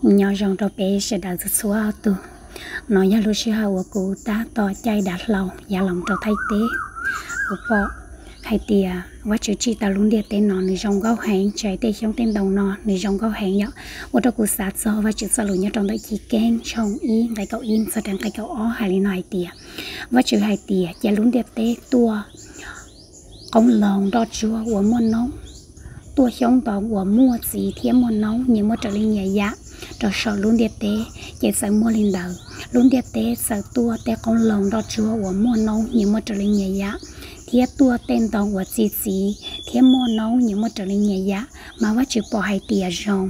Nyob zoo rau peb sawv daws txhua txhua tus. No yog lub sij hawm uas kuv tab tom caij dav hlau yav los rau Thaib teb. Kuv pom hais tias Vajtswv tsim tau lub ntiaj teb no nws zoo nkauj heev, tsis hais tej xyoob tej ntoo no nws zoo nkauj heev yom. Ua rau kuv xav txog Vajtswv txoj lus nyob rau ntawm Chiv Keeb tshooj ib nqe kaum ib txog rau nqe kaum ob hais li no hais tias, Vajtswv hais tias, cia lub ntiaj teb tuaj qoob loo nroj tsuag uas muaj noob, tuaj xyoob ntoo uas muaj txiv thiab muaj noob nyias muaj raws li nyias yam rau saum lub ntiaj teb. Ces txawm muaj li ntawd, lub ntiaj teb txawm tuaj tej qoob loo nroj tsuag uas muaj noob nyias muaj raws li nyias yam, thiab tuaj tej ntoo uas txi txiv thiab muaj noob nyias muaj raws li nyias yam. Mas Vajtswv pom hais tias zoo.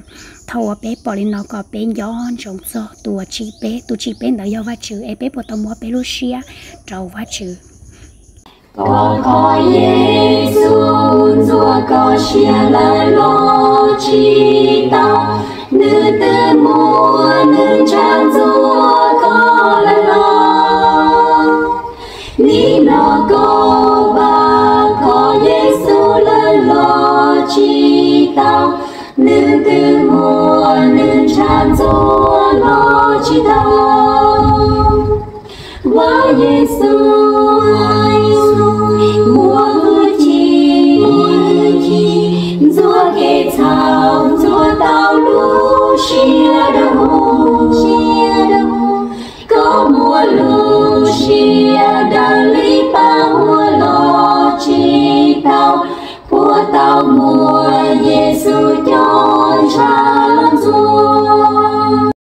Thaum uas peb pom li no kom peb nco ntsoov txog tus uas tsim peb, tus tsim peb ntawd yog Vajtswv, es peb puas tau muab peb lub siab rau Vajtswv? Koj kho Yexus ntxuag koj siab lawm los tsis tau, nws twb muab nws ntshav ntxuag koj lawm los? Nim no koj vam kho Yexus lawm los tsis tau, nws twb muab nws ntshav ntxuag los tsis tau? Vajyexus muaj hwj chim ntxuag kev txhaum, ntxuag tau lub siab dawb huv. Koj muaj lub siab